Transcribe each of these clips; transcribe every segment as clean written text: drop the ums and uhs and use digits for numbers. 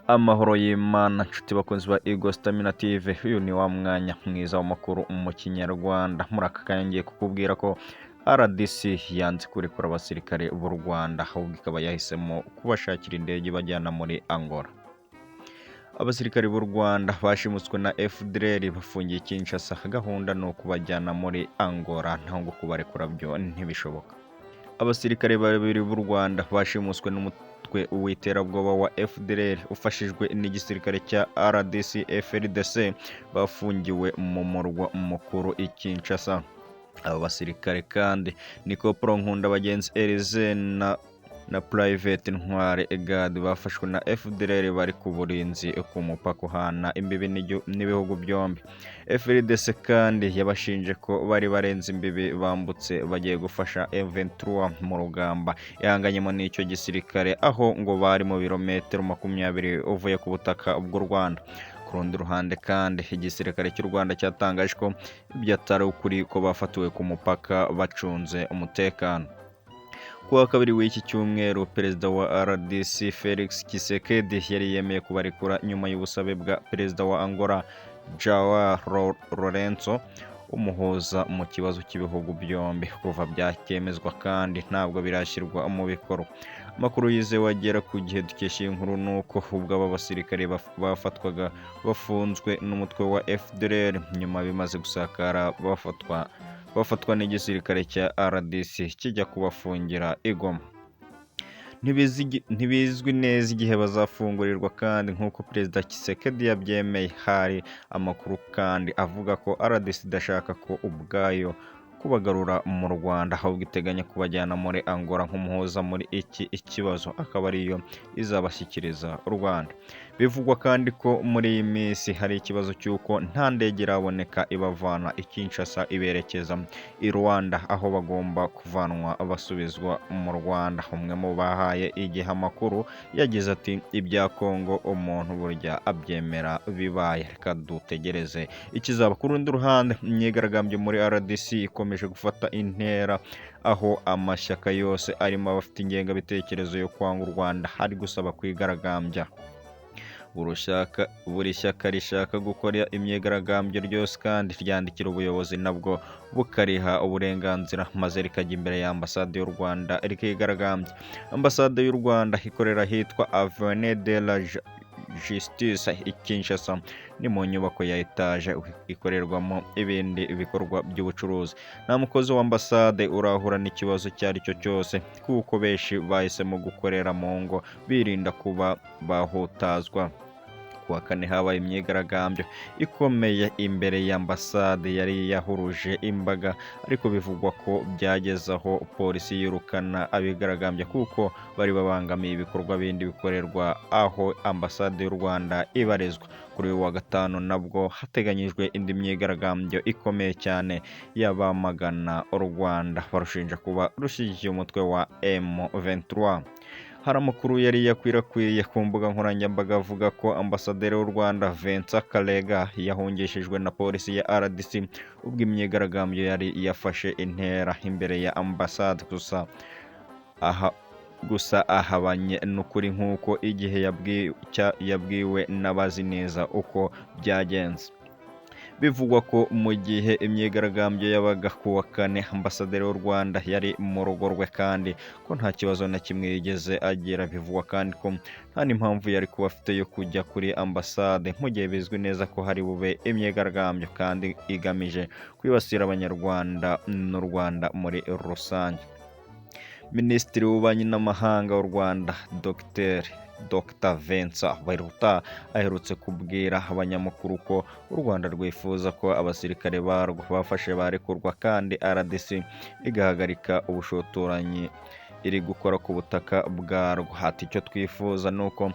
Amahoro y'Imana nshuti bakunzi ba Eagle Stamina TV, uyu ni wa mwanya mwiza w'amakuru mu Kinyarwanda. Muri aka kanya ngiye kukubwira ko RDC yanze kurekura abasirikare b'u Rwanda, ahubwo ikaba yahisemo kubashakira indege ibajyana muri Angola. Abasirikare b'u Rwanda bashimuswe na FDLR bafungiye Kinshasa, gahunda ni ukubajyana muri Angola, naho ngo kubarekura byo ntibishoboka. Abasirikare babiri b'u Rwanda bashimuswe n'umutwe w'iterabwoba wa FDLR ufashijwe n'igisirikare cya RDC FARDC bafungiwe mu murwa mukuru i Kinshasa. Aba basirikare kandi ni Kopro Nkundabagenzi Elysée na Private Ntwari Egad bafashwe na FDLR bari ku burinzi ku mupaka uhana imbibi n'ibihugu byombi. FARDC kandi yabashinje ko bari barenze imbibi bambutse bagiye gufasha M23 mu rugamba ihanganyemo n'icyo gisirikare, aho ngo bari mu birometero 20 uvuye ku butaka bw'u Rwanda. Ku rundi ruhande kandi, igisirikare cy'u Rwanda cyatangaje ko ibyo atari ukuri, ko bafatiwe ku mupaka bacunze umutekano. Ku wa kabiri w'iki cyumweru, Perezida wa RDC Felix Tshisekedi yari yemeye kubarekura nyuma y'ubusabe bwa Perezida wa Angola João Lourenço, umuhuza mu kibazo cy'ibihugu byombi. Kuva byakemezwa kandi ntabwo birashyirwa mu bikorwa. Amakuru yizewe agera ku gihe dukesha iyi nkuru ni uko ubwo aba basirikare bafatwaga bafunzwe n'umutwe wa FDLR, nyuma bimaze gusakara bafatwa n'igisirikare cya RDC kijya kubafungira i Goma. Ntibizwi neza igihe bazafungurirwa kandi nk'uko Perezida Tshisekedi yabyemeye. Hari amakuru kandi avuga ko RDC idashaka ko ubwayo kubagarura mu Rwanda, ahubwo iteganya kubajyana muri Angola nk'umuhuza muri iki ikibazo, akaba ariyo izabashyikiriza u Rwanda. Bivugwa kandi ko muri iyi minsi hari ikibazo cy'uko nta ndege iraboneka ibavana i Kinshasa iberekeza i Rwanda, aho bagomba kuvanwa basubizwa mu Rwanda. Umwe mu bahaye igihe amakuru yagize ati: "Ibya Kongo umuntu burya abyemera bibaye, reka dutegereze ikizaba." Ku rundi ruhande, imyigaragambyo muri RDC ikomeje gufata intera, aho amashyaka yose arimo abafite ingengabitekerezo yo kwanga u Rwanda ari gusaba kwigaragambya. Buri shyaka rishaka gukora imyigaragambyo ryose kandi ryandikira ubuyobozi, nabwo bukariha uburenganzira, maze rikajya imbere ya ambasade y'u Rwanda rikigaragambya. Ambasade y'u Rwanda ikorera ahitwa Avenue de la Justice i Kinshasa, ni mu nyubako ya etaje ikorerwamo ibindi bikorwa by'ubucuruzi. Nta mukozi wa ambasade urahura n'ikibazo icyo ari cyo cyose, kuko benshi bahisemo gukorera mu ngo birinda kuba bahutazwa. Ku wa kane habaye imyigaragambyo ikomeye imbere y'ambasade yari yahuruje imbaga, ariko bivugwa ko byageze aho polisi yirukana abigaragambya kuko bari babangamiye ibikorwa bindi bikorerwa aho ambasade y'u Rwanda ibarizwa. Kuri uyu wa gatanu nabwo hateganyijwe indi myigaragambyo ikomeye cyane y'abamagana u Rwanda barushinja kuba rushyigikiye umutwe wa M23. Hari amakuru yari yakwirakwiye ku mbuga nkoranyambaga avuga ko ambasaderi w'u Rwanda Vincent Karega yahungishijwe na polisi ya RDC ubwo imyigaragambyo yari yafashe intera imbere ya ambasade, gusa ahabanye n'ukuri nk'uko igihe yabwiwe n'abazi neza uko byagenze. Bivugwa ko mu gihe imyigaragambyo yabaga ku wa kane, ambasaderi w'u Rwanda yari mu rugo rwe kandi ko nta kibazo na kimwe yigeze agira. Bivugwa kandi ko nta n'impamvu yari kuba afite yo kujya kuri ambasade mu gihe bizwi neza ko hari bube imyigaragambyo kandi igamije kwibasira Abanyarwanda n'u Rwanda muri rusange. Minisitiri w'Ububanyi n'Amahanga w'u Rwanda Dr Vincent Biruta aherutse kubwira abanyamakuru ko u Rwanda rwifuza ko abasirikare barwo bafashe barekurwa kandi RDC igahagarika ubushotoranyi iri gukora ku butaka bwarwo. Ati: "Icyo twifuza ni uko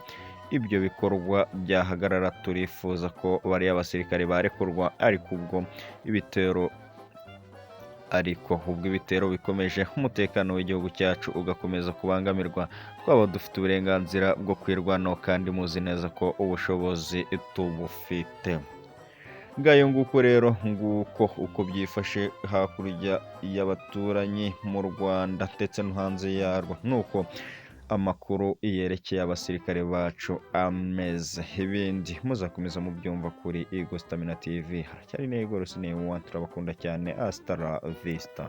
ibyo bikorwa byahagarara, turifuza ko bariya basirikare barekurwa, ariko ubwo ibitero bikomeje, umutekano w'igihugu cyacu ugakomeza kubangamirwa, twaba dufite uburenganzira bwo kwirwanaho kandi muzi neza ko ubushobozi tubufite." Ngayo nguko rero, nguko uko byifashe hakurya y'abaturanyi mu Rwanda ndetse no hanze yarwo, nuko Amakuru yerekeye abasirikare bacu ameze, ibindi muzakomeza mubyumva kuri Eagle Stamina TV. Haracyari Nego Rusine One, turabakunda cyane. Hasta la vista.